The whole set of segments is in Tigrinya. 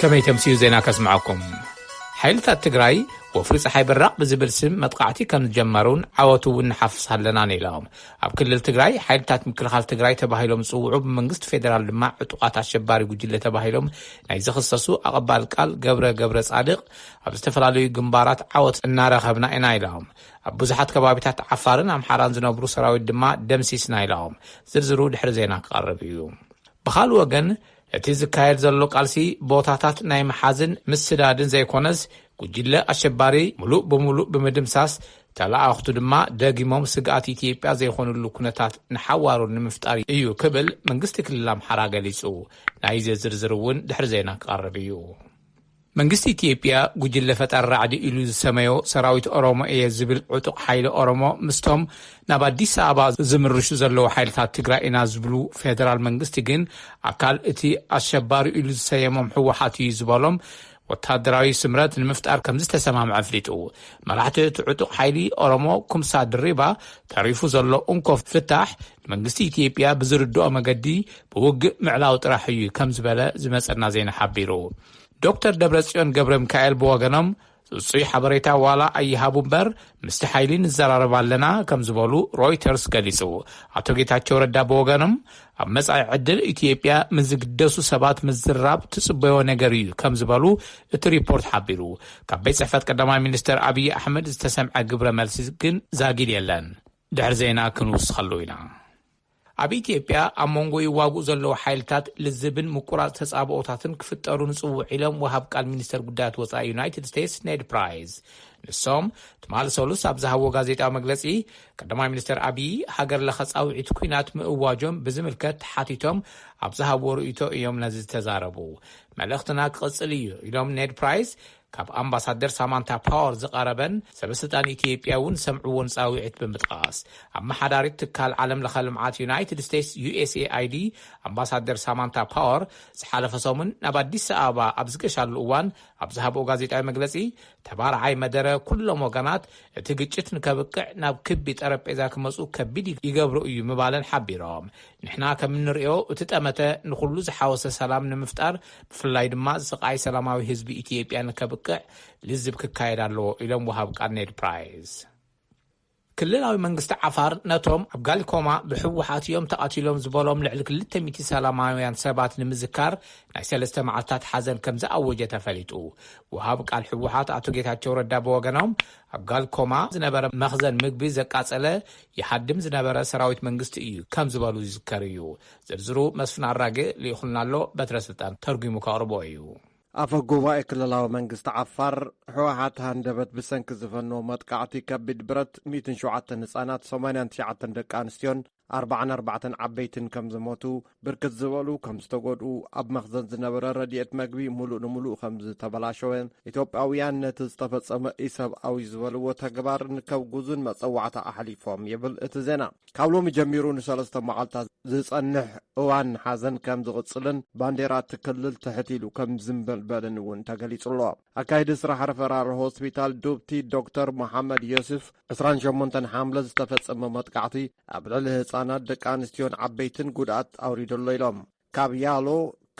ከመይ ተምስዩ ዜና ከስምዐኩም። ሓይልታት ትግራይ ወፍሪ ፀሓይ በራቕ ብዝብል ስም መጥቃዕቲ ከም ዝጀመሩን ዓወቱ እውን ንሓፍስ ኣለናን ኢሎም። ኣብ ክልል ትግራይ ሓይልታት ምክልኻል ትግራይ ተባሂሎም ዝፅውዑ፣ ብመንግስቲ ፌዴራል ድማ ዕጡቓት ኣሸባሪ ጉጅለ ተባሂሎም ናይ ዝኽሰሱ ኣቐባል ቃል ገብረ ገብረ ፃድቕ ኣብ ዝተፈላለዩ ግንባራት ዓወት እናረኸብና ኢና ኢሎም። ኣብ ብዙሓት ከባቢታት ዓፋርን ኣምሓራን ዝነብሩ ሰራዊት ድማ ደምሲስና ኢሎም። ዝርዝሩ ድሕሪ ዜና ክቐርብ እዩ። ብኻልእ ወገን እቲ ዝካየድ ዘሎ ቃልሲ ቦታታት ናይ ምሓዝን ምስዳድን ዘይኮነስ፣ ጉጅለ ኣሸባሪ ሙሉእ ብሙሉእ ብምድምሳስ፣ ተለኣኽቱ ድማ ደጊሞም ስግኣት ኢትዮጵያ ዘይኮኑሉ ኩነታት ንሓዋሩ ንምፍጣር እዩ ክብል መንግስቲ ክልል ኣምሓራ ገሊጹ። ናይዚ ዝርዝር እውን ድሕሪ ዜና ክቐርብ እዩ። መንግስቲ ኢትዮጵያ ጉጅለ ፈጣር ራዕዲ ኢሉ ዝሰመዮ ሰራዊት ኦሮሞ እየ ዝብል ዕጡቕ ሓይሊ ኦሮሞ ምስቶም ናብ ኣዲስ ኣበባ ዝምርሹ ዘለዉ ሓይልታት ትግራይ ኢና ዝብሉ ፌደራል መንግስቲ ግን ኣካል እቲ ኣሸባሪ ኢሉ ዝሰየሞም ህወሓት እዩ ዝበሎም ወታደራዊ ስምረት ንምፍጣር ከም ዝተሰማምዐ ኣፍሊጡ። መራሕቲ እቲ ዕጡቕ ሓይሊ ኦሮሞ ኩምሳ ድሪባ ተሪፉ ዘሎ እንኮ ፍታሕ ንመንግስቲ ኢትዮጵያ ብዝርድኦ መገዲ ብውግእ ምዕላው ጥራሕ እዩ ከም ዝበለ ዝመጸና ዜና ሓቢሩ። ዶክተር ደብረጽዮን ገብረ ሚካኤል ብወገኖም፣ ውጹይ ሓበሬታ ዋላ ኣይሃቡ እምበር፣ ምስቲ ሓይሊ ንዘራረብ ኣለና ከም ዝበሉ ሮይተርስ ገሊጹ። ኣቶ ጌታቸው ረዳ ብወገኖም፣ ኣብ መጻኢ ዕድል ኢትዮጵያ ምስ ዝግደሱ ሰባት ምዝራብ ትጽበዮ ነገር እዩ ከም ዝበሉ እቲ ሪፖርት ሓቢሩ። ካብ ቤት ጽሕፈት ቀዳማይ ሚኒስተር ኣብይ ኣሕመድ ዝተሰምዐ ግብረ መልሲ ግን ዛጊድ የለን። ድሕሪ ዜና ክንውስኸሉ ኢና። ኣብ ኢትዮጵያ ኣብ መንጎ ይዋግኡ ዘለዉ ሓይልታት ልዝብን ምቁራጽ ተጻብኦታትን ክፍጠሩ ንጽውዕ ኢሎም ወሃብ ቃል ሚኒስተር ጉዳያት ወጻኢ ዩናይትድ ስቴትስ ኔድ ፕራይስ። ንሶም ትማሊ ሰሉስ ኣብ ዝሃብዎ ጋዜጣዊ መግለጺ፣ ቀዳማይ ሚኒስተር ኣብዪ ሃገር ለኸ ጻውዒት ኲናት ምእዋጆም ብዝምልከት ተሓቲቶም ኣብ ዝሃብዎ ርእይቶ እዮም ነዚ ዝተዛረቡ። መልእኽትና ክቕጽል እዩ ኢሎም ኔድ ፕራይስ ካብ ኣምባሳደር ሳማንታ ፓወር ዝቐረበን ሰበስልጣን ኢትዮጵያ እውን ዝሰምዕዎን ጻውዒት ብምጥቃስ፣ ኣመሓዳሪት ትካል ዓለም ለኸ ልምዓት ዩናይትድ ስቴትስ ዩ ኤስ ኤ ኣይ ዲ ኣምባሳደር ሳማንታ ፓወር ዝሓለፈ ሰሙን ናብ ኣዲስ ኣበባ ኣብ ዝገሻሉ እዋን ኣብ ዝሃብኦ ጋዜጣዊ መግለጺ፣ ተባርዓይ መደረ ኩሎም ወገናት እቲ ግጭት ንከብቅዕ ናብ ክቢ ጠረጴዛ ክመጹ ከቢድ ይገብሮ እዩ ምባለን ሓቢሮም። ንሕና ከም እንርእዮ እቲ ጠመተ ንኹሉ ዝሓወሰ ሰላም ንምፍጣር፣ ብፍላይ ድማ ስቓይ ሰላማዊ ህዝቢ ኢትዮጵያ ንከብቅዕ ልዝብ ክካየድ ኣለዎ ኢሎም ወሃብ ቃል ኔድ ፕራይስ። ክልላዊ መንግስቲ ዓፋር ነቶም ኣብ ጋሊኮማ ብህወሓት እዮም ተቐቲሎም ዝበሎም ልዕሊ ክልተ ሚእቲ ሰላማውያን ሰባት ንምዝካር ናይ ሰለስተ መዓልታት ሓዘን ከም ዝኣወጀ ተፈሊጡ። ወሃብ ቃል ህወሓት ኣቶ ጌታቸው ረዳ ብወገኖም፣ ኣብ ጋሊኮማ ዝነበረ መኽዘን ምግቢ ዘቃጸለ ይሃድም ዝነበረ ሰራዊት መንግስቲ እዩ ከም ዝበሉ ይዝከር እዩ። ዝርዝሩ መስፍን ኣራጌ ልኢኹልና ኣሎ፣ በትረ ስልጣን ተርጉሙ ከቕርቦ እዩ። ኣፈ ጉባኤ ክልላዊ መንግስቲ ዓፋር፣ ህወሓት ሃንደበት ብሰንኪ ዝፈነዎ መጥቃዕቲ ከቢድ ብረት፣ ሚእትን ሸውዓተን ህጻናት፣ ሰማንያን ትሽዓተን ደቂ ኣንስትዮን ኣርባዓን ኣርባዕተን ዓበይትን ከም ዝሞቱ፣ ብርክት ዝበሉ ከም ዝተጎድኡ፣ ኣብ መኽዘን ዝነበረ ረድኤት መግቢ ሙሉእ ንሙሉእ ከም ዝተበላሸወን፣ ኢትዮጵያውያን ነቲ ዝተፈጸመ ኢሰብኣዊ ዝበልዎ ተግባር ንከውግዙን መጸዋዕታ ኣሕሊፎም ይብል እቲ ዜና። ካብ ሎሚ ጀሚሩ ንሰለስተ መዓልታት ዝጸንሕ እዋን ሓዘን ከም ዝቕጽልን ባንዴራ እቲ ክልል ትሕት ኢሉ ከም ዝንበልበልን እውን ተገሊጹ ኣሎ። ኣካይዲ ስራሕ ረፈራል ሆስፒታል ዱብቲ ዶክተር መሓመድ ዮስፍ፣ ዕስራን ሸሞንተን ሓምለ ዝተፈጸመ መጥቃዕቲ ኣብ ልዕሊ ህጻናት፣ ደቂ ኣንስትዮን ዓበይትን ጉድኣት ኣውሪዱ ኣሎ ኢሎም። ካብ ያሎ፣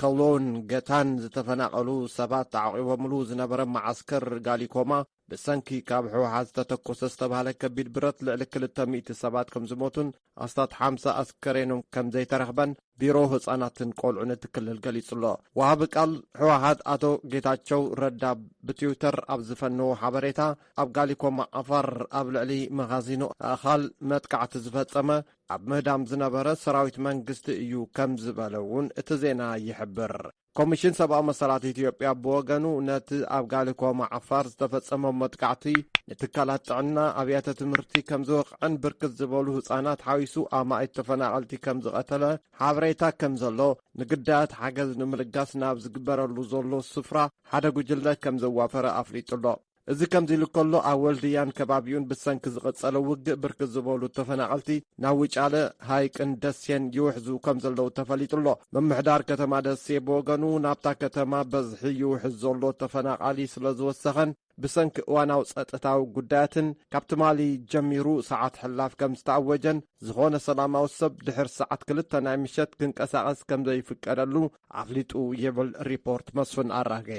ከሎን፣ ገታን ዝተፈናቐሉ ሰባት ኣዕቂቦምሉ ዝነበረ መዓስከር ጋሊኮማ፣ ብሰንኪ ካብ ህወሓት ዝተተኮሰ ዝተባህለ ከቢድ ብረት ልዕሊ ክልተ ሚእቲ ሰባት ከም ዝሞቱን ኣስታት ሓምሳ ኣስከሬኖም ከም ዘይተረኽበን ቢሮ ህጻናትን ቆልዑን እቲ ክልል ገሊጹ ኣሎ። ወሃቢ ቃል ህወሓት ኣቶ ጌታቸው ረዳ ብትዊተር ኣብ ዝፈነዎ ሓበሬታ፣ ኣብ ጋሊኮማ ዓፋር ኣብ ልዕሊ መኻዚኖ ኣእኻል መጥቃዕቲ ዝፈጸመ ኣብ ምህዳም ዝነበረ ሰራዊት መንግስቲ እዩ ከም ዝበለ እውን እቲ ዜና ይሕብር። ኮሚሽን ሰብኣዊ መሰላት ኢትዮጵያ ብወገኑ፣ ነቲ ኣብ ጋሊኮማ ዓፋር ዝተፈጸመ መጥቃዕቲ ንትካላት ጥዕና፣ ኣብያተ ትምህርቲ ከም ዝወቕዐን ብርክት ዝበሉ ህጻናት ሓዊሱ ኣማኢት ተፈናቐልቲ ከም ዝቐተለ ሓበሬታ ከም ዘሎ፣ ንግዳያት ሓገዝ ንምልጋስ ናብ ዝግበረሉ ዘሎ ስፍራ ሓደ ጉጅለ ከም ዘዋፈረ ኣፍሊጡ ኣሎ። እዚ ከምዚ ኢሉ ከሎ፣ ኣብ ወልድያን ከባቢኡን ብሰንኪ ዝቐጸለ ውግእ ብርክት ዝበሉ ተፈናቐልቲ ናብ ውጫለ፣ ሃይቅን ደሴን ይውሕዙ ከም ዘለዉ ተፈሊጡ ኣሎ። ምምሕዳር ከተማ ደሴ ብወገኑ፣ ናብታ ከተማ በዝሒ ይውሕዝ ዘሎ ተፈናቓሊ ስለ ዝወሰኸን ብሰንኪ እዋናዊ ጸጥታዊ ጉዳያትን ካብ ትማሊ ጀሚሩ ሰዓት ሕላፍ ከም ዝተኣወጀን፣ ዝኾነ ሰላማዊ ሰብ ድሕሪ ሰዓት ክልተ ናይ ምሸት ክንቀሳቐስ ከም ዘይፍቀደሉ ኣፍሊጡ ይብል ሪፖርት መስፍን ኣራጌ።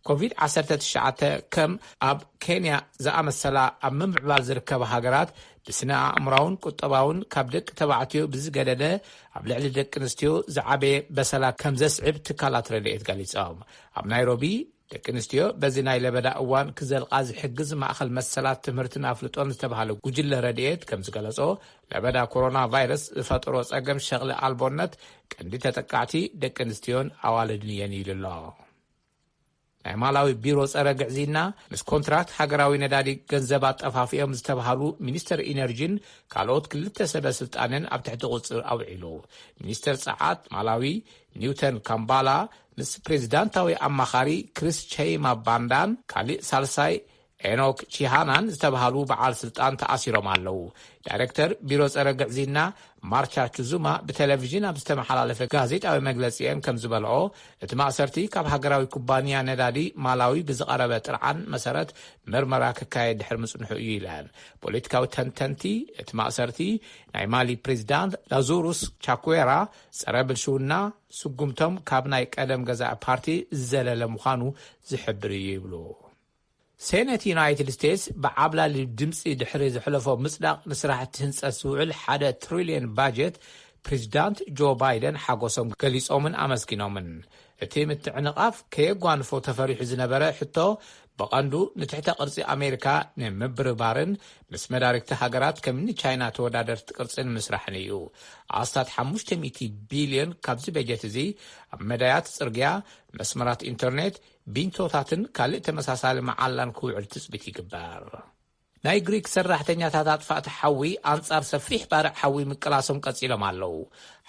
ኮቪድ ዓሰርተ ትሽዓተ ከም ኣብ ኬንያ ዝኣመሰላ ኣብ ምምዕባል ዝርከባ ሃገራት ብስነ ኣእምራውን ቁጠባውን ካብ ደቂ ተባዕትዮ ብዝገደደ ኣብ ልዕሊ ደቂ ኣንስትዮ ዝዓበየ በሰላ ከም ዘስዕብ ትካላት ረድኤት ገሊጾም። ኣብ ናይሮቢ ደቂ ኣንስትዮ በዚ ናይ ለበዳ እዋን ክዘልቓ ዝሕግዝ ማእኸል መሰላት ትምህርትን ኣፍልጦን ዝተባህለ ጉጅለ ረድኤት ከም ዝገለጾ፣ ለበዳ ኮሮና ቫይረስ ዝፈጠሮ ጸገም ሸቕሊ ኣልቦነት ቀንዲ ተጠቃዕቲ ደቂ ኣንስትዮን ኣዋልድን እየን ኢሉ ኣሎ። ናይ ማላዊ ቢሮ ጸረ ግዕዝይና ምስ ኮንትራክት ሃገራዊ ነዳዲ ገንዘብ ኣጠፋፊኦም ዝተባሃሉ ሚኒስተር ኢነርጂን ካልኦት ክልተ ሰበ ስልጣንን ኣብ ትሕቲ ቁጽር ኣውዒሉ። ሚኒስተር ጸዓት ማላዊ ኒውተን ካምባላ ምስ ፕሬዚዳንታዊ ኣማኻሪ ክሪስ ቸይማ ባንዳን ካልእ ሳልሳይ ኤኖክ ቺሃናን ዝተባሃሉ በዓል ስልጣን ተኣሲሮም ኣለዉ። ዳይሬክተር ቢሮ ጸረ ግዕዝይና ማርቻ ቹዙማ ብቴሌቪዥን ኣብ ዝተመሓላለፈ ጋዜጣዊ መግለጺአን ከም ዝበልኦ፣ እቲ ማእሰርቲ ካብ ሃገራዊ ኩባንያ ነዳዲ ማላዊ ብዝቐረበ ጥርዓን መሰረት ምርመራ ክካየድ ድሕሪ ምጽንሑ እዩ ኢለን። ፖለቲካዊ ተንተንቲ፣ እቲ ማእሰርቲ ናይ ማሊ ፕሬዚዳንት ላዙሩስ ቻኩዌራ ጸረ ብልሽውና ስጉምቶም ካብ ናይ ቀደም ገዛኢ ፓርቲ ዝዘለለ ምዃኑ ዝሕብር እዩ ይብሉ። ሴነት ዩናይትድ ስቴትስ ብዓብላሊ ድምፂ ድሕሪ ዘሕለፎ ምፅዳቕ ንስራሕቲ ህንፀት ዝውዕል ሓደ ትሪልዮን ባጀት ፕሬዚዳንት ጆ ባይደን ሓጎሶም ገሊፆምን ኣመስጊኖምን። እቲ ምትዕንቓፍ ከየጓንፎ ተፈሪሑ ዝነበረ ሕቶ ብቐንዱ ንትሕተ ቅርፂ ኣሜሪካ ንምብርባርን ምስ መዳርግቲ ሃገራት ከምኒ ቻይና ተወዳደርቲ ቅርፂ ንምስራሕን እዩ። ኣስታት ሓሙሽተ ሚእቲ ቢልዮን ካብዚ በጀት እዚ ኣብ መዳያት ፅርግያ፣ መስመራት ኢንተርኔት፣ ቢንቶታትን ካልእ ተመሳሳሊ መዓላን ክውዕል ትጽቢት ይግበር። ናይ ግሪክ ሰራሕተኛታት ኣጥፋእቲ ሓዊ ኣንጻር ሰፊሕ ባርዕ ሓዊ ምቅላሶም ቀጺሎም ኣለዉ።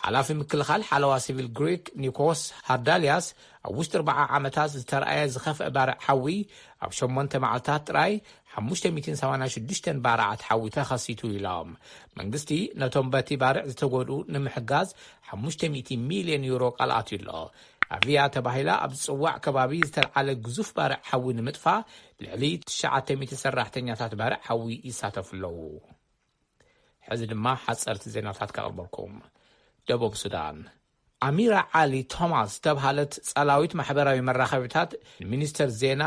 ሓላፊ ምክልኻል ሓለዋ ሲቪል ግሪክ ኒኮስ ሃርዳልያስ ኣብ ውሽጢ ኣርባዓ ዓመታት ዝተረኣየ ዝኸፍአ ባርዕ ሓዊ ኣብ ሸሞንተ መዓልታት ጥራይ ሓሙሽተ ሚእትን ሰማንያን ሽዱሽተን ባርዓት ሓዊ ተኸሲቱ ኢሎም። መንግስቲ ነቶም በቲ ባርዕ ዝተጎድኡ ንምሕጋዝ ሓሙሽተ ሚእቲ ሚልዮን ዩሮ ቃል ኣትዩ ኣሎ። ኣቪያ ተባሂላ ኣብ ዝጽዋዕ ከባቢ ዝተልዓለ ግዙፍ ባርዕ ሓዊ ንምጥፋእ ልዕሊ ትሽዓተ ሚእቲ ሰራሕተኛታት ባርዕ ሓዊ ይሳተፉ ኣለዉ። ሕዚ ድማ ሓጸርቲ ዜናታት ከቕርበልኩም። ደቡብ ሱዳን። ኣሚራ ዓሊ ቶማስ ዝተብሃለት ጸላዊት ማሕበራዊ መራኸቢታት ንሚኒስተር ዜና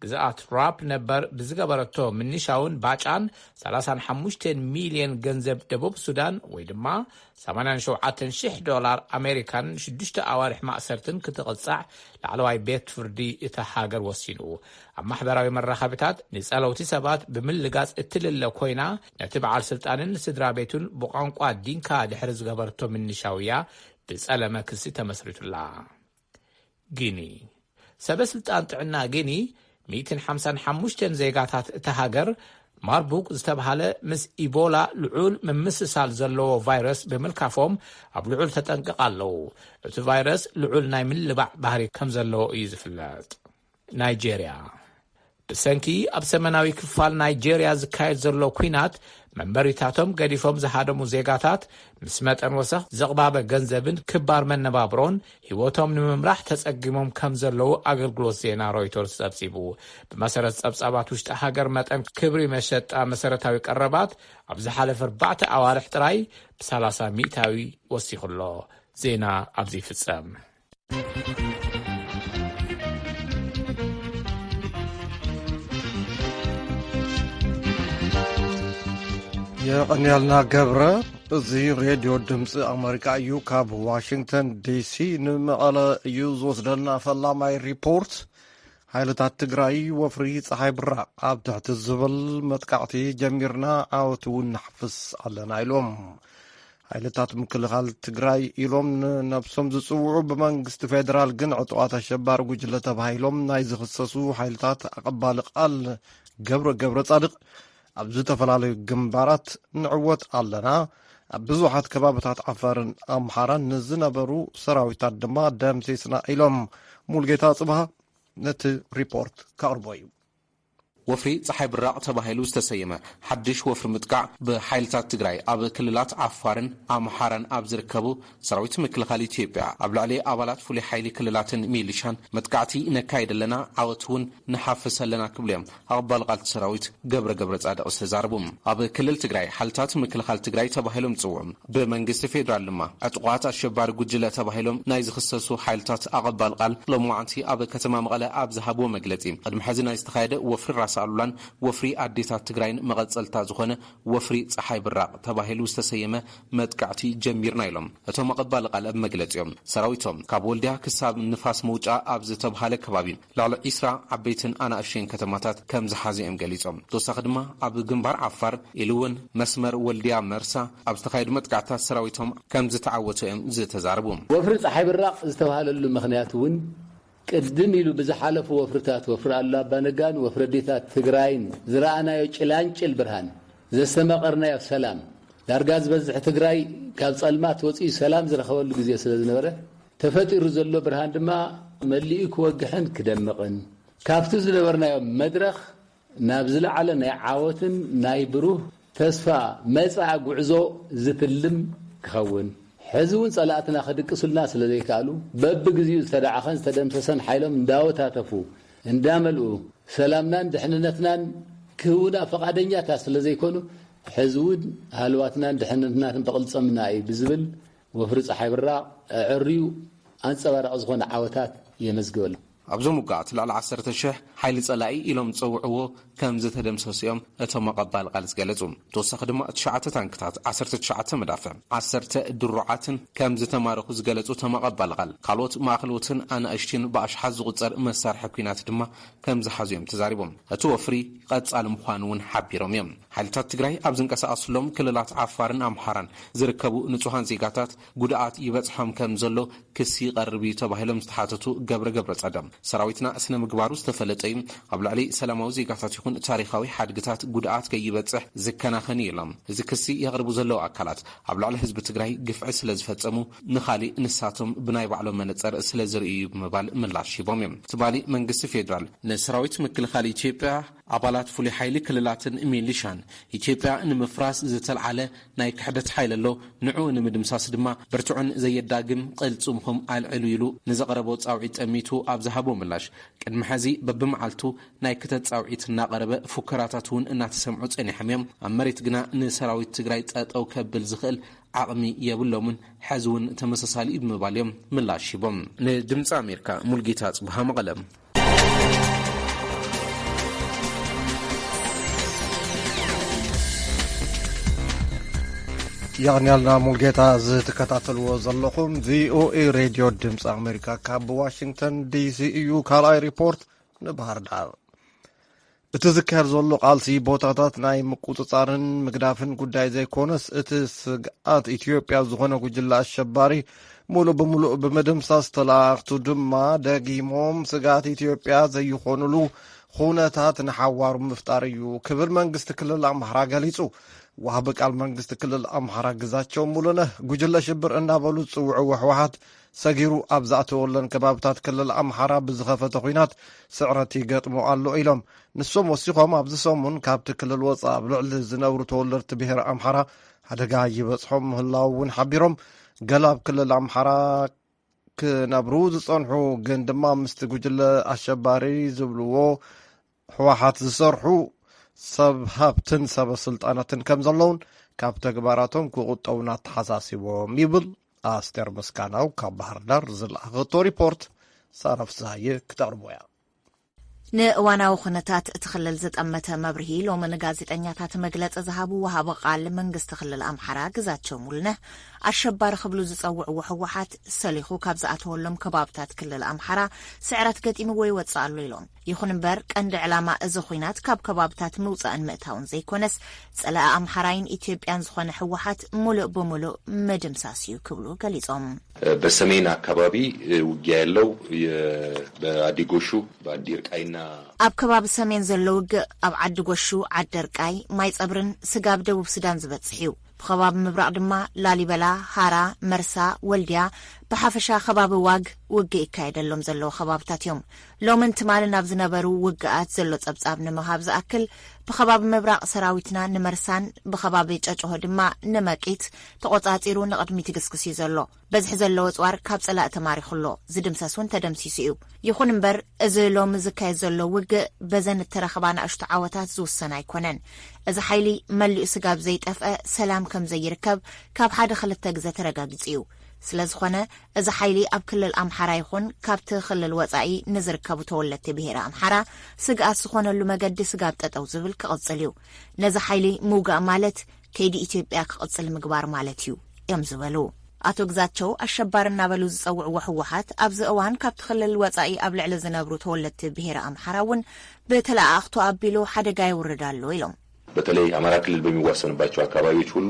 ግዝኣት ራፕ ነበር ብዝገበረቶ ምንሻውን ባጫን ሰላሳን ሓሙሽተን ሚልዮን ገንዘብ ደቡብ ሱዳን ወይ ድማ ሰማንያን ሸውዓተን ሽሕ ዶላር ኣሜሪካን ሽዱሽተ ኣዋርሕ ማእሰርትን ክትቕጻዕ ላዕለዋይ ቤት ፍርዲ እታ ሃገር ወሲኑ። ኣብ ማሕበራዊ መራኸቢታት ንጸለውቲ ሰባት ብምልጋጽ እትልለ ኮይና፣ ነቲ በዓል ስልጣንን ስድራ ቤቱን ብቋንቋ ዲንካ ድሕሪ ዝገበረቶ ምንሻውያ ብጸለመ ክሲ ተመስሪቱላ። ጊኒ። ሰበ ስልጣን ጥዕና ጊኒ፣ ሚእትን ሓምሳን ሓሙሽተን ዜጋታት እታ ሃገር ማርቡግ ዝተብሃለ ምስ ኢቦላ ልዑል ምምስሳል ዘለዎ ቫይረስ ብምልካፎም ኣብ ልዑል ተጠንቀቕ ኣለዉ። እቲ ቫይረስ ልዑል ናይ ምልባዕ ባህሪ ከም ዘለዎ እዩ ዝፍለጥ። ናይጄርያ። ብሰንኪ ኣብ ሰሜናዊ ክፋል ናይጄርያ ዝካየድ ዘሎ ኲናት መንበሪታቶም ገዲፎም ዝሃደሙ ዜጋታት ምስ መጠን ወሰኽ ዘቕባበ ገንዘብን ክባር መነባብሮን ህይወቶም ንምምራሕ ተጸጊሞም ከም ዘለዉ ኣገልግሎት ዜና ሮይተርስ ጸብጺቡ። ብመሰረት ጸብጻባት ውሽጢ ሃገር መጠን ክብሪ መሸጣ መሰረታዊ ቀረባት ኣብ ዝሓለፈ ኣርባዕተ ኣዋርሕ ጥራይ ብሰላሳ ሚእታዊ ወሲኹ ኣሎ። ዜና ኣብዚ ይፍጸም። የቐንያልና ገብረ። እዚ ሬድዮ ድምፂ ኣመሪካ እዩ። ካብ ዋሽንግተን ዲሲ ንመቐለ እዩ ዝወስደልና ፈላማይ ሪፖርት። ሓይልታት ትግራይ ወፍሪ ፀሓይ ብራቕ ኣብ ትሕቲ ዝብል መጥቃዕቲ ጀሚርና፣ ዓወት እውን ንሓፍስ ኣለና ኢሎም። ሓይልታት ምክልኻል ትግራይ ኢሎም ንነብሶም ዝፅውዑ ብመንግስቲ ፌደራል ግን ዕጡቓት ኣሸባሪ ጉጅለ ተባሂሎም ናይ ዝኽሰሱ ሓይልታት ኣቐባሊ ቃል ገብረ ገብረ ጻድቕ ኣብ ዝተፈላለዩ ግንባራት ንዕወት ኣለና፣ ኣብ ብዙሓት ከባብታት ዓፋርን ኣምሓራን ንዝነበሩ ሰራዊታት ድማ ደምሲስና ኢሎም። ሙልጌታ ጽብሃ ነቲ ሪፖርት ከቕርቦ እዩ። ወፍሪ ጸሓይ ብራቕ ተባሂሉ ዝተሰየመ ሓድሽ ወፍሪ ምጥቃዕ ብሓይልታት ትግራይ ኣብ ክልላት ዓፋርን ኣምሓራን ኣብ ዝርከቡ ሰራዊት ምክልኻል ኢትዮጵያ ኣብ ልዕሊ ኣባላት ፍሉይ ሓይሊ ክልላትን ሚሊሻን መጥቃዕቲ ነካይድ ኣለና፣ ዓወት እውን ንሓፍስ ኣለና ክብሉ እዮም ኣቐባል ቃልቲ ሰራዊት ገብረ ገብረ ጻድቕ ዝተዛረቡ። ኣብ ክልል ትግራይ ሓይልታት ምክልኻል ትግራይ ተባሂሎም ዝጽውዑ ብመንግስቲ ፌዴራል ድማ ዕጡቓት ኣሸባሪ ጉጅለ ተባሂሎም ናይ ዝኽሰሱ ሓይልታት ኣቐባል ቃል ሎማዓንቲ ኣብ ከተማ መቐለ ኣብ ዝሃብዎ መግለጺ፣ ቅድሚ ሕዚ ናይ ዝተኻየደ ወፍሪ ራስ ኣሉላን ወፍሪ ኣዴታት ትግራይን መቐጸልታ ዝኾነ ወፍሪ ጸሓይ ብራቕ ተባሂሉ ዝተሰየመ መጥቃዕቲ ጀሚርና ኢሎም። እቶም ኣቐባል ቃል ኣብ መግለጺኦም፣ ሰራዊቶም ካብ ወልድያ ክሳብ ንፋስ መውጫ ኣብ ዝተብሃለ ከባቢ ልዕሊ ዒስራ ዓበይትን ኣናእሽተይን ከተማታት ከም ዝሓዙ እዮም ገሊጾም። ተወሳኺ ድማ ኣብ ግንባር ዓፋር ኢሉ እውን መስመር ወልድያ መርሳ ኣብ ዝተኻየዱ መጥቃዕትታት ሰራዊቶም ከም ዝተዓወቱ እዮም ዝተዛረቡ። ወፍሪ ጸሓይ ብራቕ ዝተባህለሉ ምኽንያት እውን ቅድም ኢሉ ብዝሓለፉ ወፍርታት፣ ወፍሪ ኣሉላ ኣባነጋን ወፍሪ ኣዴታት ትግራይን ዝረኣናዮ ጭላንጭል ብርሃን፣ ዘስተመቐርናዮ ሰላም፣ ዳርጋ ዝበዝሕ ትግራይ ካብ ጸልማት ወፂኡ ሰላም ዝረኸበሉ ግዜ ስለ ዝነበረ፣ ተፈጢሩ ዘሎ ብርሃን ድማ መሊኡ ክወግሕን ክደምቕን፣ ካብቲ ዝነበርናዮ መድረኽ ናብ ዝለዓለ ናይ ዓወትን ናይ ብሩህ ተስፋ መጻኢ ጉዕዞ ዝትልም ክኸውን፣ ሕዚ እውን ጸላእትና ክድቅሱልና ስለ ዘይከኣሉ፣ በብግዜኡ ዝተዳዕኸን ዝተደምሰሰን ሓይሎም እንዳወታተፉ፣ እንዳመልኡ፣ ሰላምናን ድሕንነትናን ክህቡና ፈቓደኛታት ስለ ዘይኮኑ፣ ሕዚ እውን ሃለዋትናን ድሕንነትናን ብቕልጽምና እዩ ብዝብል ወፍሪ ጸሓይ ብራቕ ኣዐርዩ ኣንጸባራቒ ዝኾነ ዓወታት የመዝግበሉ። ኣብዞም ውግኣት ልዕሊ ዓሰርተ ሽሕ ሓይሊ ጸላኢ ኢሎም ዝጸውዕዎ ከም ዝተደምሰሱ እዮም እቶም ኣቐባል ቃል ዝገለጹ። ብተወሳኺ ድማ ትሽዓተ ታንክታት፣ ዓሰርተ ትሽዓተ መዳፍዕ፣ ዓሰርተ ድሩዓትን ከም ዝተማረኹ ዝገለጹ እቶም ኣቐባል ቃል፣ ካልኦት ማእኸሎትን ኣናእሽትን ብኣሽሓት ዝቑጸር መሳርሒ ኲናት ድማ ከም ዝሓዙ እዮም ተዛሪቦም። እቲ ወፍሪ ቀጻሊ ምዃኑ እውን ሓቢሮም እዮም። ሓይልታት ትግራይ ኣብ ዝንቀሳቐስሎም ክልላት ዓፋርን ኣምሓራን ዝርከቡ ንጹሃን ዜጋታት ጉድኣት ይበጽሖም ከም ዘሎ ክሲ ይቐርብ እዩ ተባሂሎም ዝተሓተቱ ገብረ ገብረ ጸደም፣ ሰራዊትና ስነ ምግባሩ ዝተፈለጠ እዩ፣ ኣብ ልዕሊ ሰላማዊ ዜጋታት ይኹን ታሪኻዊ ሓድግታት ጉድኣት ከይበጽሕ ዝከናኸን እዩ ኢሎም። እዚ ክሲ የቕርቡ ዘለዉ ኣካላት ኣብ ልዕሊ ህዝቢ ትግራይ ግፍዒ ስለ ዝፈጸሙ ንኻሊእ ንሳቶም ብናይ ባዕሎም መነጸር ስለ ዝርእዩ እዩ ብምባል ምላሽ ሂቦም እዮም። ትማሊ መንግስቲ ፌዴራል ንሰራዊት ምክልኻል ኢትዮጵያ ኣባላት ፍሉይ ሓይሊ ክልላትን ሚሊሻን ኢትዮጵያ ንምፍራስ ዝተልዓለ ናይ ክሕደት ሓይሊ ኣሎ፣ ንዕኡ ንምድምሳስ ድማ ብርቱዕን ዘየዳግም ቅልጽምኹም ኣልዕሉ ኢሉ ንዘቕረቦ ጻውዒት ጠሚቱ ኣብ ዝሃቦ ምላሽ፣ ቅድሚ ሕዚ በብመዓልቱ ናይ ክተት ጻውዒት እናቐረበ ፉከራታት እውን እናተሰምዑ ጸኒሖም እዮም። ኣብ መሬት ግና ንሰራዊት ትግራይ ጠጠው ከብል ዝኽእል ዓቕሚ የብሎምን፣ ሕዚ እውን ተመሳሳሊ እዩ ብምባል እዮም ምላሽ ሂቦም። ንድምፂ ኣሜሪካ ሙልጌታ ጽብሃ መቐለ። የቕንያልና ሙልጌታ። ዝትከታተልዎ ዘለኹም ቪኦኤ ሬድዮ ድምፂ ኣሜሪካ ካብ ዋሽንግተን ዲሲ እዩ። ካልኣይ ሪፖርት ንባህር ዳር። እቲ ዝካየድ ዘሎ ቃልሲ ቦታታት ናይ ምቁፅፃርን ምግዳፍን ጉዳይ ዘይኮነስ፣ እቲ ስግኣት ኢትዮጵያ ዝኾነ ጉጅለ ኣሸባሪ ሙሉእ ብምሉእ ብምድምሳስ፣ ተላእኽቱ ድማ ደጊሞም ስግኣት ኢትዮጵያ ዘይኾኑሉ ኩነታት ንሓዋሩ ምፍጣር እዩ ክብል መንግስቲ ክልል ኣምሓራ ገሊጹ። ወሃቢ ቃል መንግስቲ ክልል ኣምሓራ ግዛቸው ሙሉነህ፣ ጉጅለ ሽብር እናበሉ ዝጽውዕዎ ህወሓት ሰጊሩ ኣብ ዝኣተወለን ከባብታት ክልል ኣምሓራ ብዝኸፈተ ኲናት ስዕረት ይገጥሞ ኣሎ ኢሎም። ንሶም ወሲኾም፣ ኣብዚ ሰሙን ካብቲ ክልል ወጻኢ ኣብ ልዕሊ ዝነብሩ ተወለድቲ ብሄር ኣምሓራ ሓደጋ ይበጽሖም ምህላዉ እውን ሓቢሮም። ገለ ኣብ ክልል ኣምሓራ ክነብሩ ዝጸንሑ ግን ድማ ምስቲ ጉጅለ ኣሸባሪ ዝብልዎ ህወሓት ዝሰርሑ ሰብ ሃብትን ሰበ ስልጣናትን ከም ዘለውን ካብ ተግባራቶም ክቑጠቡን ኣተሓሳሲቦም ይብል። ኣስቴር ምስጋናው ካብ ባህር ዳር ዝለኣኸቶ ሪፖርት ሳራ ፍስሃየ ክተቕርቦ እያ። ንእዋናዊ ኩነታት እቲ ክልል ዝጠመተ መብርሂ ሎሚ ንጋዜጠኛታት መግለጺ ዝሃቡ ወሃቢ ቃል መንግስቲ ክልል ኣምሓራ ግዛቸው ሙሉነህ፣ ኣሸባሪ ክብሉ ዝጸውዕዎ ህወሓት ሰሊኹ ካብ ዝኣተወሎም ከባብታት ክልል ኣምሓራ ስዕረት ገጢምዎ ይወጽእ ኣሎ ኢሎም። ይኹን እምበር ቀንዲ ዕላማ እዚ ኹናት ካብ ከባብታት ምውጻእን ምእታውን ዘይኮነስ፣ ጸላኢ ኣምሓራይን ኢትዮጵያን ዝኾነ ህወሓት ሙሉእ ብሙሉእ ምድምሳስ እዩ ክብሉ ገሊጾም። በሰሜን አካባቢ ውጊያ ያለው በአዲጎሹ በአዲርቃይና ኣብ ከባቢ ሰሜን ዘሎ ውግእ ኣብ ዓዲ ጎሹ፣ ዓዲ ደርቃይ፣ ማይ ጸብርን ስጋብ ደቡብ ሱዳን ዝበጽሕ እዩ። ብኸባቢ ምብራቕ ድማ ላሊበላ፣ ሃራ፣ መርሳ፣ ወልድያ፣ ብሓፈሻ ከባቢ ዋግ ውግእ ይካየደሎም ዘለዉ ከባብታት እዮም። ሎምን ትማልን ኣብ ዝነበሩ ውግኣት ዘሎ ጸብጻብ ንምሃብ ዝኣክል፣ ብከባቢ ምብራቕ ሰራዊትና ንመርሳን ብከባቢ ጨጭሆ ድማ ንመቂት ተቖጻጺሩ ንቕድሚት ይግስግስ እዩ ዘሎ። በዝሒ ዘለዎ ጽዋር ካብ ጸላእ ተማሪኹ ኣሎ፣ ዝድምሰስ እውን ተደምሲሱ እዩ። ይኹን እምበር፣ እዚ ሎሚ ዝካየድ ዘሎ ውግእ በዘን እተረኸባ ንኣሽቱ ዓወታት ዝውሰን ኣይኮነን። እዚ ሓይሊ መሊኡ ስጋብ ዘይጠፍአ ሰላም ከም ዘይርከብ ካብ ሓደ ክልተ ግዘ ተረጋጊጹ እዩ። ስለ ዝኾነ፣ እዚ ሓይሊ ኣብ ክልል ኣምሓራ ይኹን ካብቲ ክልል ወጻኢ ንዝርከቡ ተወለድቲ ብሄረ ኣምሓራ ስግኣት ዝኾነሉ መገዲ ስጋብ ጠጠው ዝብል ክቕጽል እዩ። ነዚ ሓይሊ ምውጋእ ማለት ከይዲ ኢትዮጵያ ክቕጽል ምግባር ማለት እዩ እዮም ዝበሉ። ኣቶ ግዛቸው ኣሸባሪ እናበሉ ዝጸውዕዎ ህወሓት ኣብዚ እዋን ካብቲ ክልል ወጻኢ ኣብ ልዕሊ ዝነብሩ ተወለድቲ ብሄረ ኣምሓራ እውን ብተለኣኣኽቶ ኣቢሉ ሓደጋ የውርድ ኣሎ ኢሎም። በተለይ አማራ ክልል በሚዋሰንባቸው አካባቢዎች ሁሉ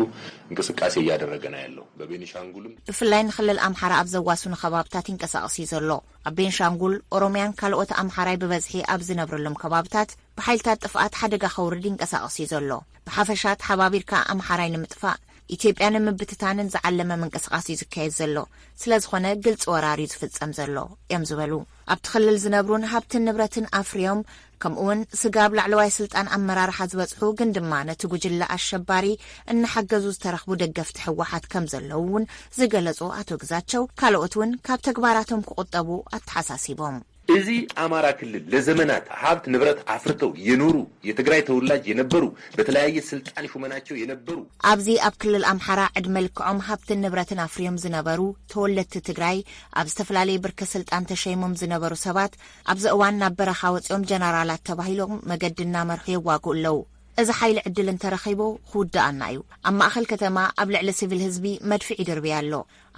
እንቅስቃሴ እያደረገ ነው ያለው። በቤኒሻንጉልም ብፍላይ ንክልል ኣምሓራ ኣብ ዘዋስኑ ከባብታት ይንቀሳቐስ እዩ ዘሎ። ኣብ ቤንሻንጉል፣ ኦሮሚያን ካልኦት ኣምሓራይ ብበዝሒ ኣብ ዝነብረሎም ከባብታት ብሓይልታት ጥፍኣት ሓደጋ ከውርድ ይንቀሳቐስ እዩ ዘሎ። ብሓፈሻ ተሓባቢርካ ኣምሓራይ ንምጥፋእ፣ ኢትዮጵያ ንምብትታንን ዝዓለመ ምንቅስቓስ እዩ ዝካየድ ዘሎ። ስለ ዝኾነ ግልፂ ወራር እዩ ዝፍፀም ዘሎ እዮም ዝበሉ። ኣብቲ ክልል ዝነብሩን ሃብትን ንብረትን ኣፍርዮም፣ ከምኡውን ስጋብ ላዕለዋይ ስልጣን ኣመራርሓ ዝበፅሑ ግን ድማ ነቲ ጉጅለ ኣሸባሪ እናሓገዙ ዝተረኽቡ ደገፍቲ ህወሓት ከም ዘለዉ እውን ዝገለፁ ኣቶ ግዛቸው፣ ካልኦት እውን ካብ ተግባራቶም ክቑጠቡ ኣተሓሳሲቦም። እዚህ አማራ ክልል ለዘመናት ሀብት ንብረት አፍርተው የኖሩ የትግራይ ተወላጅ የነበሩ በተለያየ ስልጣን ሹመናቸው የነበሩ ኣብዚ ኣብ ክልል ኣምሓራ ዕድመ ልክዖም ሃብትን ንብረትን ኣፍርዮም ዝነበሩ ተወለድቲ ትግራይ፣ ኣብ ዝተፈላለየ ብርኪ ስልጣን ተሸይሞም ዝነበሩ ሰባት ኣብዚ እዋን ናብ በረኻ ወፂኦም ጀነራላት ተባሂሎም መገዲ እናመርሑ የዋግኡ ኣለዉ። እዚ ሓይሊ ዕድል እንተረኺቡ ክውድኣና እዩ። ኣብ ማእኸል ከተማ ኣብ ልዕሊ ሲቪል ህዝቢ መድፍዕ ይድርብይ ኣሎ።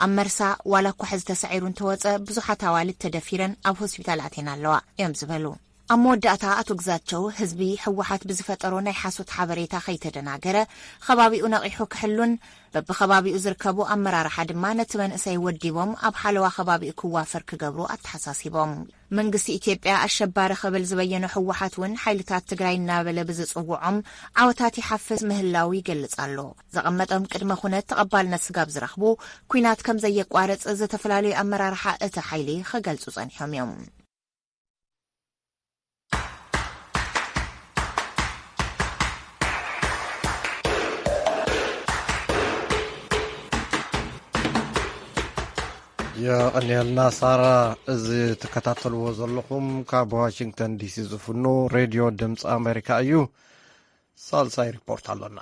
ኣብ መርሳ ዋላ እኳ ሕዚ ተሳዒሩ እንተወፀ ብዙሓት ኣዋልድ ተደፊረን ኣብ ሆስፒታል ኣትየን ኣለዋ እዮም ዝበሉ። ኣብ መወዳእታ ኣቶ ግዛቸው ህዝቢ ህወሓት ብዝፈጠሮ ናይ ሓሶት ሓበሬታ ከይተደናገረ ከባቢኡ ነቒሑ ክሕሉን በብኸባቢኡ ዝርከቡ ኣመራርሓ ድማ ነቲ መንእሰይ ወዲቦም ኣብ ሓለዋ ከባቢኡ ክዋፈር ክገብሩ ኣተሓሳሲቦም። መንግስቲ ኢትዮጵያ ኣሸባሪ ክብል ዝበየኖ ህወሓት እውን ሓይልታት ትግራይ እናበለ ብዝፅውዖም ዓወታት ይሓፍስ ምህላው ይገልፅ ኣሎ። ዘቐመጦም ቅድመ ኩነት ተቐባልነት ስጋብ ዝረኽቡ ኲናት ከም ዘየቋርፅ ዝተፈላለዩ ኣመራርሓ እቲ ሓይሊ ክገልፁ ፀኒሖም እዮም። የቐንየልና ሳራ። እዚ ትከታተልዎ ዘለኹም ካብ ዋሽንግተን ዲሲ ዝፍኖ ሬድዮ ድምፂ ኣሜሪካ እዩ። ሳልሳይ ሪፖርት ኣሎና።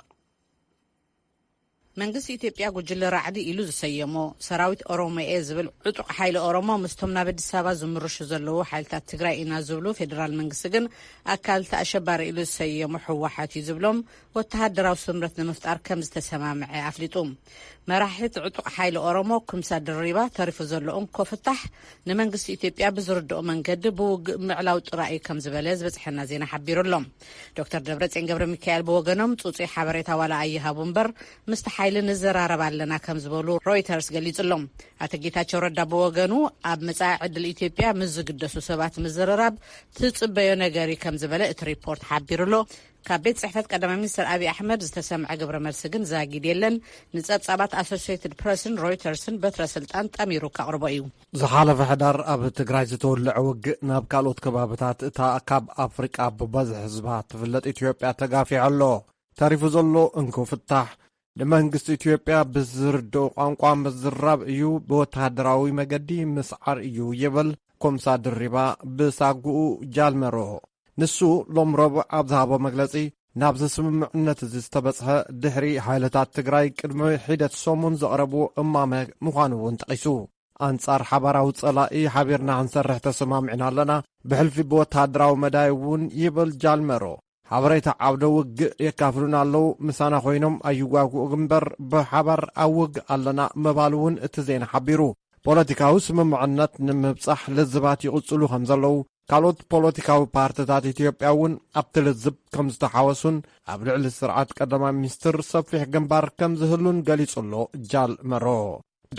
መንግስቲ ኢትዮጵያ ጉጅለ ራዕዲ ኢሉ ዝሰየሞ ሰራዊት ኦሮሞ እየ ዝብል ዕጡቕ ሓይሊ ኦሮሞ ምስቶም ናብ ኣዲስ ኣበባ ዝምርሹ ዘለዉ ሓይልታት ትግራይ ኢና ዝብሉ ፌደራል መንግስቲ ግን ኣካል እቲ ኣሸባሪ ኢሉ ዝሰየሞ ህወሓት እዩ ዝብሎም ወተሃደራዊ ስምረት ንምፍጣር ከም ዝተሰማምዐ ኣፍሊጡ። መራሒ እቲ ዕጡቕ ሓይሊ ኦሮሞ ኩምሳ ድሪባ ተሪፉ ዘሎ እንኮ ፍታሕ ንመንግስቲ ኢትዮጵያ ብዝርድኦ መንገዲ ብውግእ ምዕላው ጥራይ እዩ ከም ዝበለ ዝበፅሐና ዜና ሓቢሩ ኣሎ። ዶክተር ደብረፅዮን ገብረ ሚካኤል ብወገኖም ፅፁይ ሓበሬታ ዋላ ኣይሃቡ እምበር ምስቲ ሓይሊ ንዘራረብ ኣለና ከም ዝበሉ ሮይተርስ ገሊፁ ኣሎ። ኣቶ ጌታቸው ረዳ ብወገኑ ኣብ መፃኢ ዕድል ኢትዮጵያ ምስ ዝግደሱ ሰባት ምዝርራብ ትፅበዮ ነገር እዩ ከም ዝበለ እቲ ሪፖርት ሓቢሩ ኣሎ። ካብ ቤት ፅሕፈት ቀዳማይ ሚኒስትር ኣብይ ኣሕመድ ዝተሰምዐ ግብረ መልሲ ግን ዛጊድ የለን። ንፀብፃባት ኣሶሲየትድ ፕረስን ሮይተርስን በትረ ስልጣን ጠሚሩ ከቕርቦ እዩ። ዝሓለፈ ሕዳር ኣብ ትግራይ ዝተወለዐ ውግእ ናብ ካልኦት ከባብታት እታ ካብ ኣፍሪቃ ብበዝሒ ህዝባ ትፍለጥ ኢትዮጵያ ተጋፊሑ ኣሎ። ተሪፉ ዘሎ እንኮ ፍታሕ ንመንግስቲ ኢትዮጵያ ብዝርድኦ ቋንቋ ምዝራብ እዩ፣ ብወተሃደራዊ መገዲ ምስዓር እዩ ይብል ኮምሳ ድሪባ ብሳጉኡ ጃልመሮ። ንሱ ሎም ረቡዕ ኣብ ዝሃቦ መግለጺ ናብዚ ስምምዕነት እዚ ዝተበጽሐ ድሕሪ ሓይልታት ትግራይ ቅድሚ ሒደት ሰሙን ዘቕረብዎ እማመ ምዃኑ እውን ጠቒሱ። ኣንጻር ሓባራዊ ጸላኢ ሓቢርና ክንሰርሕ ተሰማሚዕና ኣለና። ብሕልፊ ብወተሃደራዊ መዳይ እውን ይብል ጃልመሮ። ሓበሬታ ዓውደ ውግእ የካፍሉና ኣለዉ። ምሳና ኮይኖም ኣይዋግኡ እምበር ብሓባር ኣብ ውግእ ኣለና ምባሉ እውን እቲ ዜና ሓቢሩ። ፖለቲካዊ ስምምዕነት ንምብጻሕ ልዝባት ይቕጽሉ ከም ዘለዉ፣ ካልኦት ፖለቲካዊ ፓርትታት ኢትዮጵያ እውን ኣብቲ ልዝብ ከም ዝተሓወሱን ኣብ ልዕሊ ስርዓት ቀዳማይ ሚኒስትር ሰፊሕ ግንባር ከም ዝህሉን ገሊጹ ኣሎ ጃል መሮ።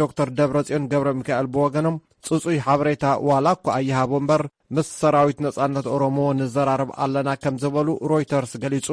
ዶክተር ደብረጽዮን ገብረ ሚካኤል ብወገኖም፣ ጽጹይ ሓበሬታ ዋላ እኳ ኣይሃቦ እምበር፣ ምስ ሰራዊት ነጻነት ኦሮሞ ንዘራረብ ኣለና ከም ዝበሉ ሮይተርስ ገሊጹ።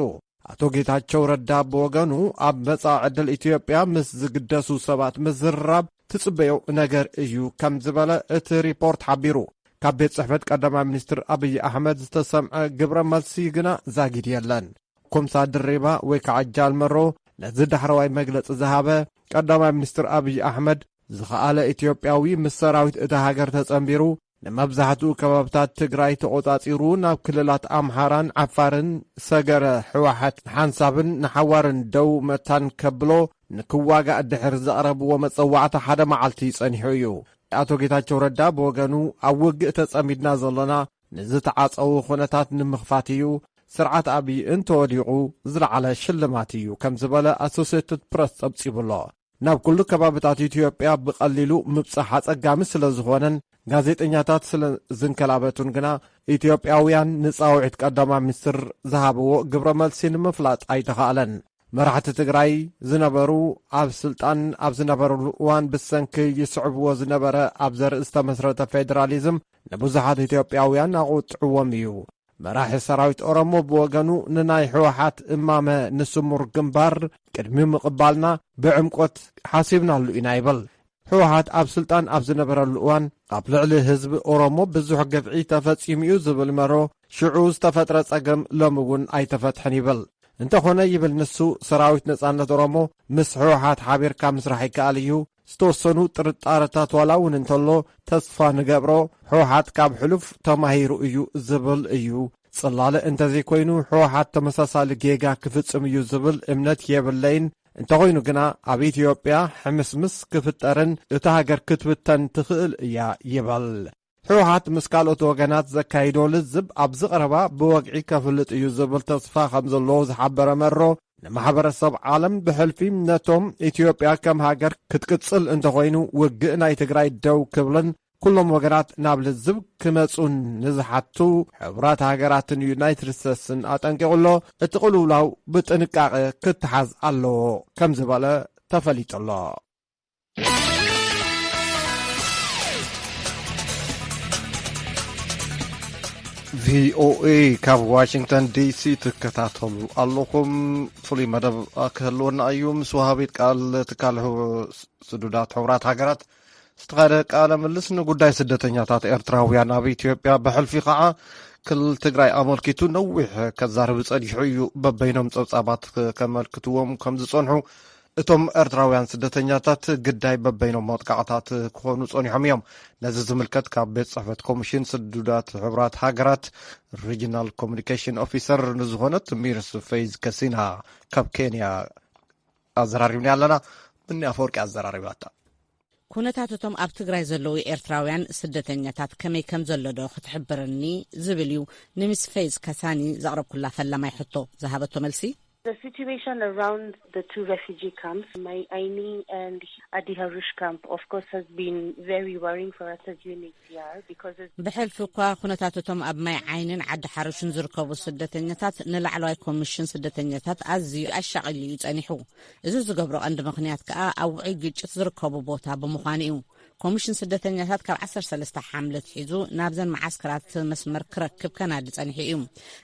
ኣቶ ጌታቸው ረዳ ብወገኑ፣ ኣብ መጻኢ ዕድል ኢትዮጵያ ምስ ዝግደሱ ሰባት ምዝርራብ ትጽበዮ ነገር እዩ ከም ዝበለ እቲ ሪፖርት ሓቢሩ። ካብ ቤት ጽሕፈት ቀዳማይ ሚኒስትር ኣብይ ኣሕመድ ዝተሰምዐ ግብረ መልሲ ግና ዛጊድ የለን። ኩምሳ ድሪባ ወይ ከዓ ጃልመሮ ነዚ ዳሕረዋይ መግለጺ ዝሃበ፣ ቀዳማይ ሚኒስትር ኣብይ ኣሕመድ ዝኸኣለ ኢትዮጵያዊ ምስ ሰራዊት እታ ሃገር ተጸንቢሩ፣ ንመብዛሕትኡ ከባብታት ትግራይ ተቖጻጺሩ፣ ናብ ክልላት ኣምሓራን ዓፋርን ሰገረ፣ ህወሓት ንሓንሳብን ንሓዋርን ደው መታን ከብሎ ንክዋጋእ ድሕሪ ዘቕረብዎ መጸዋዕታ ሓደ መዓልቲ ጸኒሑ እዩ። ኣቶ ጌታቸው ረዳ ብወገኑ፣ ኣብ ውግእ ተጸሚድና ዘሎና ንዝተዓጸዉ ኩነታት ንምኽፋት እዩ፣ ስርዓት ኣብይ እንተወዲቑ ዝለዓለ ሽልማት እዩ ከም ዝበለ ኣሶሴትድ ፕረስ ጸብጺቡ ኣሎ። ናብ ኩሉ ከባብታት ኢትዮጵያ ብቐሊሉ ምብጻሕ ኣጸጋሚ ስለ ዝኾነን ጋዜጠኛታት ስለ ዝንከላበቱን ግና፣ ኢትዮጵያውያን ንጻውዒት ቀዳማይ ሚኒስትር ዝሃብዎ ግብረ መልሲ ንምፍላጥ ኣይተኻእለን። መራሕቲ ትግራይ ዝነበሩ፣ ኣብ ስልጣን ኣብ ዝነበርሉ እዋን ብሰንኪ ይስዕብዎ ዝነበረ ኣብ ዘርኢ ዝተመስረተ ፌዴራሊዝም ንብዙሓት ኢትዮጵያውያን ኣቑጥዕዎም እዩ። መራሒ ሰራዊት ኦሮሞ ብወገኑ፣ ንናይ ህወሓት እማመ ንስሙር ግንባር ቅድሚ ምቕባልና ብዕምቆት ሓሲብናሉ ኢና ይብል። ህወሓት ኣብ ስልጣን ኣብ ዝነበረሉ እዋን ኣብ ልዕሊ ህዝቢ ኦሮሞ ብዙሕ ግፍዒ ተፈጺሙ እዩ ዝብል መሮ፣ ሽዑ ዝተፈጥረ ጸገም ሎሚ እውን ኣይተፈትሐን ይብል። እንተኾነ ይብል ንሱ፣ ሰራዊት ነጻነት ኦሮሞ ምስ ህወሓት ሓቢርካ ምስራሕ ይከኣል እዩ። ዝተወሰኑ ጥርጣረታት ዋላ እውን እንተሎ፣ ተስፋ ንገብሮ ህወሓት ካብ ሕሉፍ ተማሂሩ እዩ ዝብል እዩ። ጽላለ እንተዘይኮይኑ ህወሓት ተመሳሳሊ ጌጋ ክፍጽም እዩ ዝብል እምነት የብለይን። እንተኾይኑ ግና ኣብ ኢትዮጵያ ሕምስምስ ክፍጠርን እታ ሃገር ክትብተን ትኽእል እያ ይበል። ህወሓት ምስ ካልኦት ወገናት ዘካይዶ ልዝብ ኣብዚ ቀረባ ብወግዒ ከፍልጥ እዩ ዝብል ተስፋ ከም ዘለዎ ዝሓበረ መሮ፣ ንማሕበረሰብ ዓለም ብሕልፊ ነቶም ኢትዮጵያ ከም ሃገር ክትቅጽል እንተኾይኑ ውግእ ናይ ትግራይ ደው ክብልን ኩሎም ወገናት ናብ ልዝብ ክመጹን ንዝሓቱ ሕቡራት ሃገራትን ዩናይትድ ስቴትስን ኣጠንቂቑ ኣሎ። እቲ ቅልውላው ብጥንቃቐ ክተሓዝ ኣለዎ ከም ዝበለ ተፈሊጡ ኣሎ። ቪኦኤ ካብ ዋሽንግተን ዲሲ ትከታተሉ ኣለኹም። ፍሉይ መደብ ክህልወና እዩ። ምስ ወሃቢት ቃል ትካል ሕቡ-፣ ስዱዳት ሕቡራት ሃገራት ዝተኻየደ ቃለ ምልስ ንጉዳይ ስደተኛታት ኤርትራውያን ኣብ ኢትዮጵያ፣ ብሕልፊ ከዓ ክልል ትግራይ ኣመልኪቱ ነዊሕ ከዛርብ ጸኒሑ እዩ። በበይኖም ጸብጻባት ከመልክትዎም ከም ዝጸንሑ፣ እቶም ኤርትራውያን ስደተኛታት ግዳይ በበይኖም መጥቃዕታት ክኾኑ ጸኒሖም እዮም። ነዚ ዝምልከት ካብ ቤት ጽሕፈት ኮሚሽን ስዱዳት ሕቡራት ሃገራት ሪጅናል ኮሚኒኬሽን ኦፊሰር ንዝኾነት ሚርስ ፌዝ ከሲና ካብ ኬንያ ኣዘራሪብና ኣለና። ብኒ ኣፈወርቂ ኣዘራሪባታ። ኩነታት እቶም ኣብ ትግራይ ዘለዉ ኤርትራውያን ስደተኛታት ከመይ ከም ዘሎ ዶ ክትሕብረኒ ዝብል እዩ ንሚስ ፌዝ ከሳኒ ዘቕረብኩላ ፈላማይ ሕቶ ዝሃበቶ መልሲ። The situation around the two refugee camps, Mai Aini and Adi Harush camp, of course, has been very worrying for us as U N H C R because as ብሕልፊ እኳ ኩነታት እቶም ኣብ ማይ ዓይንን ዓዲ ሓሩሽን ዝርከቡ ስደተኛታት ንላዕለዋይ ኮሚሽን ስደተኛታት ኣዝዩ ኣሻቒሉ እዩ ጸኒሑ። እዚ ዝገብሮ ቀንዲ ምኽንያት ከኣ ኣብ ውዑይ ግጭት ዝርከቡ ቦታ ብምዃኑ እዩ። ኮሚሽን ስደተኛታት ካብ ዓሰርተ ሰለስተ ሓምለ ኣትሒዙ ናብዘን መዓስከራት መስመር ክረክብ ከናዲ ጸኒሑ እዩ።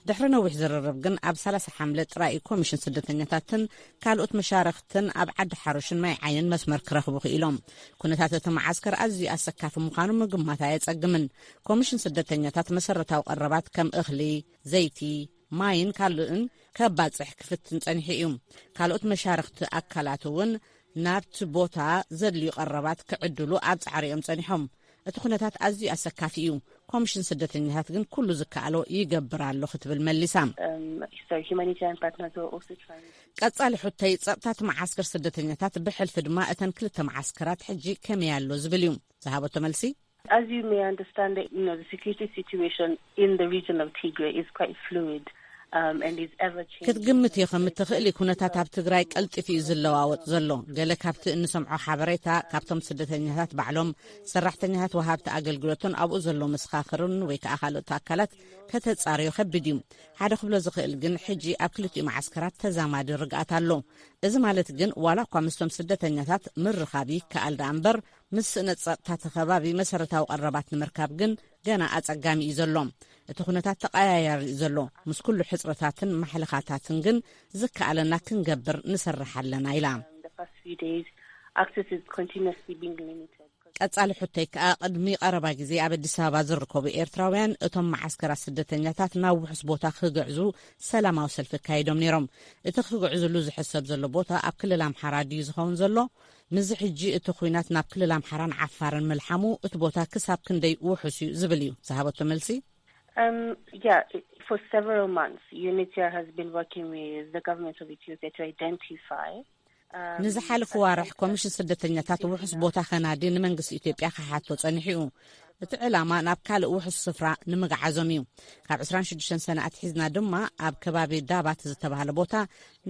ድሕሪ ነዊሕ ዝርርብ ግን ኣብ ሰላሳ ሓምለ ጥራይ እዩ ኮሚሽን ስደተኛታትን ካልኦት መሻርኽትን ኣብ ዓዲ ሓሩሽን ማይ ዓይንን መስመር ክረኽቡ ክኢሎም። ኩነታት እቲ መዓስከር ኣዝዩ ኣሰካፊ ምዃኑ ምግማት ኣየጸግምን። ኮሚሽን ስደተኛታት መሰረታዊ ቀረባት ከም እኽሊ፣ ዘይቲ፣ ማይን ካልእን ከባጽሕ ክፍትን ጸኒሑ እዩ። ካልኦት መሻርኽቲ ኣካላት እውን ናብቲ ቦታ ዘድልዩ ቀረባት ክዕድሉ ኣብ ጻዕሪ እዮም ጸኒሖም። እቲ ኩነታት ኣዝዩ ኣሰካፊ እዩ። ኮሚሽን ስደተኛታት ግን ኩሉ ዝከኣሎ ይገብር ኣሎ ክትብል መሊሳ። Um, so humanitarian partners are also trying. ቀጻሊ ሕቶይ፣ ጸጥታ እቲ መዓስከር ስደተኛታት ብሕልፊ ድማ እተን ክልተ መዓስከራት ሕጂ ከመይ ኣሎ ዝብል እዩ ዝሃበቶ መልሲ። As you may understand, you know, the security situation in the region of Tigray is quite fluid. um, and is ever changing. ክትግምት ይኸም እትኽእሊ ኩነታት ኣብ ትግራይ ቀልጢፉ እዩ ዝለዋወጥ ዘሎ። ገለ ካብቲ እንሰምዖ ሓበሬታ ካብቶም ስደተኛታት ባዕሎም፣ ሰራሕተኛታት ወሃብቲ ኣገልግሎትን ኣብኡ ዘሎ መሰኻኽርን ወይ ከዓ ካልኦት ኣካላት ከተጻርዮ ከቢድ እዩ። ሓደ ክብሎ ዝኽእል ግን ሕጂ ኣብ ክልቲኡ መዓስከራት ተዛማዲ ርግኣት ኣሎ። እዚ ማለት ግን ዋላ እኳ ምስቶም ስደተኛታት ምርኻብ ይከኣል ደኣ እምበር ምስ ስእነት ጸጥታ እቲ ከባቢ መሰረታዊ ቀረባት ንምርካብ ግን ገና ኣጸጋሚ እዩ ዘሎ። እቲ ኩነታት ተቐያያሪ እዩ ዘሎ። ምስ ኩሉ ሕጽረታትን ማሕለኻታትን ግን ዝከኣለና ክንገብር ንሰርሕ ኣለና ኢላ። ቀጻሊ ሕቶይ ከኣ ቅድሚ ቀረባ ግዜ ኣብ ኣዲስ ኣበባ ዝርከቡ ኤርትራውያን እቶም መዓስከራት ስደተኛታት ናብ ውሑስ ቦታ ክግዕዙ ሰላማዊ ሰልፊ ኣካይዶም ነይሮም። እቲ ክግዕዝሉ ዝሕሰብ ዘሎ ቦታ ኣብ ክልል ኣምሓራ ድዩ ዝኸውን ዘሎ? ምስዚ ሕጂ እቲ ኲናት ናብ ክልል ኣምሓራን ዓፋርን ምልሓሙ እቲ ቦታ ክሳብ ክንደይ ውሑስ እዩ ዝብል እዩ ዝሃበቶ መልሲ። Um, yeah, for several months, U N H C R has been working with the government of Ethiopia to identify ንዝሓለፉ ዋርሕ ኮሚሽን ስደተኛታት ውሑስ ቦታ ከናዲ ንመንግስቲ ኢትዮጵያ ክሓቶ ጸኒሑ እዩ። እቲ ዕላማ ናብ ካልእ ውሑስ ስፍራ ንምግዓዞም እዩ። ካብ ዕስራን ሽዱሽተን ሰነ ኣትሒዝና ድማ ኣብ ከባቢ ዳባት ዝተባህለ ቦታ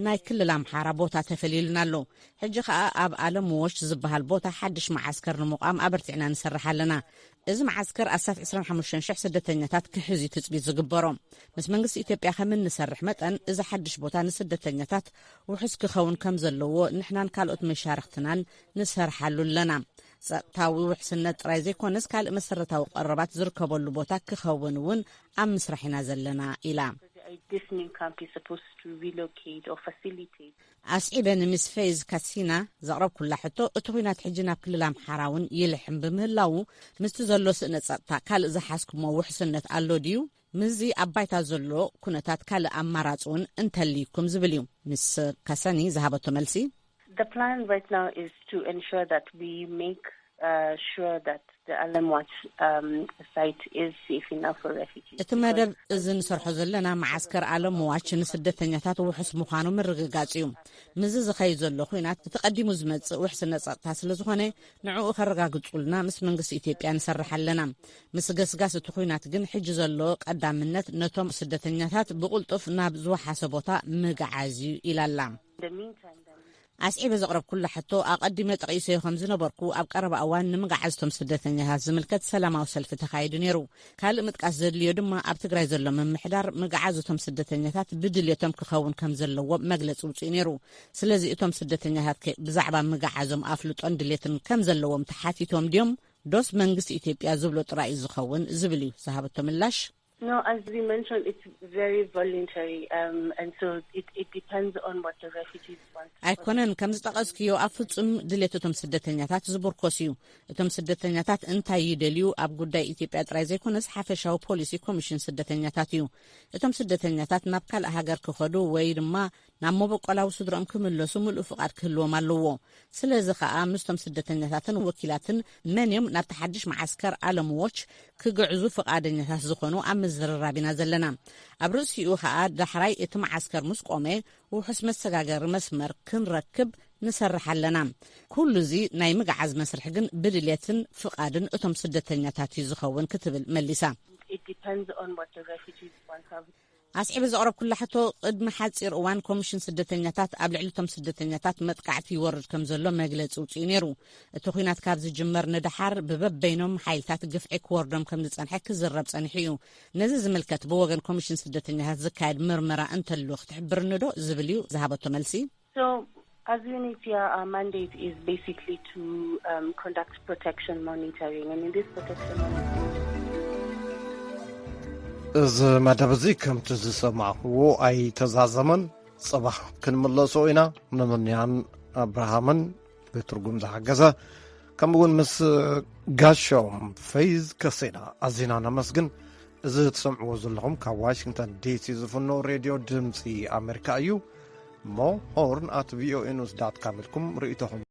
ናይ ክልል ኣምሓራ ቦታ ተፈልዩልና ኣሎ። ሕጂ ከኣ ኣብ ኣለምዎች ዝበሃል ቦታ ሓድሽ መዓስከር ንምቋም ኣበርቲዕና ንሰርሕ ኣለና። እዚ መዓስከር ኣስታት ዕስራን ሓሙሽተን ሽሕ ስደተኛታት ክሕዝ እዩ ትጽቢት ዝግበሮ። ምስ መንግስቲ ኢትዮጵያ ከም እንሰርሕ መጠን እዚ ሓድሽ ቦታ ንስደተኛታት ውሑስ ክኸውን ከም ዘለዎ ንሕናን ካልኦት መሻርኽትናን ንሰርሓሉ ኣለና። ጸጥታዊ ውሕስነት ጥራይ ዘይኮነስ ካልእ መሰረታዊ ቀረባት ዝርከበሉ ቦታ ክኸውን እውን ኣብ ምስራሕ ኢና ዘለና ኢላ። This new camp is supposed to relocate or facilitate ኣስዒበ ንሚስ ፌዝ ካሲና ዘቕረብኩላ ሕቶ እቲ ኲናት ሕጂ ናብ ክልል ኣምሓራ እውን ይልሕም ብምህላዉ ምስቲ ዘሎ ስእነ ጸጥታ ካልእ ዝሓዝኩሞ ውሕስነት ኣሎ ድዩ? ምስዚ ኣብ ባይታ ዘሎ ኩነታት ካልእ ኣማራጺ እውን እንተልይኩም ዝብል እዩ። ሚስ ካሰኒ ዝሃበቶ መልሲ The plan right now is to ensure that we make uh, sure that the Alamwatch um, site is safe enough for refugees. እቲ መደብ እዚ ንሰርሖ ዘለና መዓስከር ኣለምዋች ንስደተኛታት ውሑስ ምዃኑ ምርግጋጽ እዩ። ምስዚ ዝኸይድ ዘሎ ኲናት እቲ ቀዲሙ ዝመጽእ ውሕስነት ጸጥታ ስለ ዝኾነ ንዕኡ ከረጋግጹልና ምስ መንግስቲ ኢትዮጵያ ንሰርሕ ኣለና። ምስ ገስጋስ እቲ ኲናት ግን ሕጂ ዘሎ ቀዳምነት ነቶም ስደተኛታት ብቕልጡፍ ናብ ዝወሓሰ ቦታ ምግዓዝ እዩ ኢላ ኣላ። In the meantime, then, ኣስዒበ ዘቕረብኩላ ሕቶ ኣቐዲመ ጠቒሰዮ ከም ዝነበርኩ ኣብ ቀረባ እዋን ንምግዓዝቶም ስደተኛታት ዝምልከት ሰላማዊ ሰልፊ ተኻይዱ ነይሩ። ካልእ ምጥቃስ ዘድልዮ ድማ ኣብ ትግራይ ዘሎ ምምሕዳር ምግዓዝ እቶም ስደተኛታት ብድልየቶም ክኸውን ከም ዘለዎ መግለጺ ውፅኡ ነይሩ። ስለዚ እቶም ስደተኛታት ከ ብዛዕባ ምግዓዞም ኣፍልጦን ድሌትን ከም ዘለዎም ተሓቲቶም ድዮም ዶስ መንግስቲ ኢትዮጵያ ዝብሎ ጥራይ እዩ ዝኸውን ዝብል እዩ ዝሃበቶ ምላሽ። No, as we mentioned, it's very voluntary, um, and so it, it depends on what the refugees want. ኣይኮነን ከም ዝጠቐስክዮ ኣብ ፍጹም ድሌት እቶም ስደተኛታት ዝምርኮስ እዩ። እቶም ስደተኛታት እንታይ ይደልዩ ኣብ ጉዳይ ኢትዮጵያ ጥራይ ዘይኮነስ ሓፈሻዊ ፖሊሲ ኮሚሽን ስደተኛታት እዩ። እቶም ስደተኛታት ናብ ካልእ ሃገር ክኸዱ ወይ ድማ ናብ መበቆላዊ ስድርኦም ክምለሱ ምሉእ ፍቓድ ክህልዎም ኣለዎ። ስለዚ ኸኣ ምስቶም ስደተኛታትን ወኪላትን መን እዮም ናብቲ ሓድሽ መዓስከር ኣለምዎች ክግዕዙ ፍቓደኛታት ዝኾኑ ኣብ ምዝርራብ ኢና ዘለና። ኣብ ርእሲኡ ኸኣ ዳሕራይ እቲ መዓስከር ምስ ቆመ ውሑስ መሰጋገሪ መስመር ክንረክብ ንሰርሕ ኣለና። ኩሉ እዚ ናይ ምግዓዝ መስርሕ ግን ብድልየትን ፍቓድን እቶም ስደተኛታት እዩ ዝኸውን ክትብል መሊሳ። It depends on what the refugees want. ኣስዒበ ዘቕረብኩላ ሕቶ ቅድሚ ሓጺር እዋን ኮሚሽን ስደተኛታት ኣብ ልዕሊ እቶም ስደተኛታት መጥቃዕቲ ይወርድ ከም ዘሎ መግለጺ ውጽኡ ነይሩ። እቲ ኲናት ካብ ዝጅመር ንደሓር ብበበይኖም ሓይልታት ግፍዒ ክወርዶም ከም ዝጸንሐ ክዝረብ ጸኒሑ እዩ። ነዚ ዝምልከት ብወገን ኮሚሽን ስደተኛታት ዝካየድ ምርመራ እንተሎ ክትሕብርኒ ዶ ዝብል እዩ ዝሃበቶ መልሲ። So, as U N H C R, our mandate is basically to um, conduct protection monitoring, and in this protection monitoring, እዚ መደብ እዚ ከምቲ ዝሰማዕክዎ ኣይተዛዘመን። ጽባሕ ክንምለሶ ኢና። ንምንያን ኣብርሃምን ብትርጉም ዝሓገዘ ከምኡ እውን ምስ ጋሻኦም ፈይዝ ከሴና ኣዚና ነመስግን። እዚ ትሰምዕዎ ዘለኹም ካብ ዋሽንግተን ዲሲ ዝፍኖ ሬድዮ ድምፂ ኣሜሪካ እዩ። እሞ ሆርን ኣት ቪኦኤ ኒውስ ዳት ካም ኢልኩም ርእይቶኹም